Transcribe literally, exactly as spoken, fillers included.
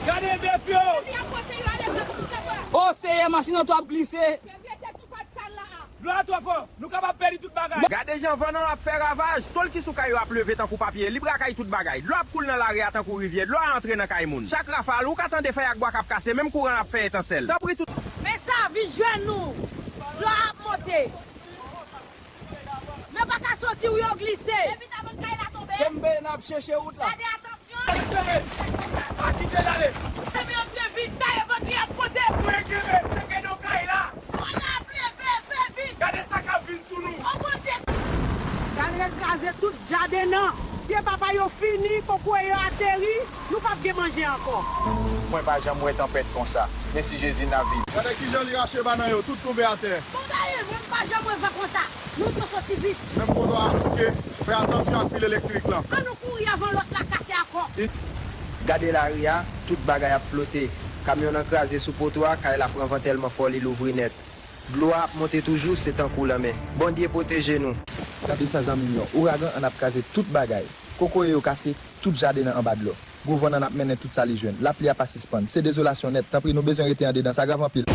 Gade bèf yo! O Seyè, machin oto ap glise. Dlo a twò fò, nou kapab pèdi tout bagay. Gade jan van an ap fè ravaj. Tòl ki sou kay yo ap leve tankou papye, li brakay tout bagay. Dlo ap koule nan lari a tankou rivyè, dlo a antre nan kay moun. Chak rafal, ou ka tande fèy ak bwa k ap kase, menm kouran ap fè etansèl. Tanpri tout. Men sa, vin jwenn nou. Dlo a ap monte. Men pa ka soti, wi, yo glise. Kenbe, n ap chèche wout la. Gade, atansyon. Pa kite l ale. Kenbe, yo vin vit, taye vant li ap pote. Mwen kenbe, tcheke nan kay la. Kòlè ap leve, fè vit. Gade sa k ap vin sou nou. O Bondye. Gade, l kraze tout jaden nan. Pye papay yo fini, kokoye yo ateri, nou p ap gen manje ankò. Mwen pa janm wè tanpèt konsa. Men si Jezi n ap viv. Gade kijan li rache banan yo, tout tonbe atè. Bon, gaye, mwen pa janm wè van konsa. Nou dwe soti vit. Menm kote a souke, fè atansyon ak fil elektrik lan. An nou kouri avan lòt la kase akò. Gade lari a, tout bagay ap flote. Kamyon an kraze sou poto a, kay la pran van tèlman fò li louvri nèt. Dlo a ap monte toujou, se tankou lanmè. Bondye pwoteje nou. Gade sa zanmi m yo, ouragan an ap kraze tout bagay. Kokoye yo kase, tout jaden nan anba dlo. Gwo van nan ap mennen tout sa li jwenn. Lapli a pa sispann. Se dezolasyon nèt. Tanpri, nou bezwen rete andedan. Sa grav anpil.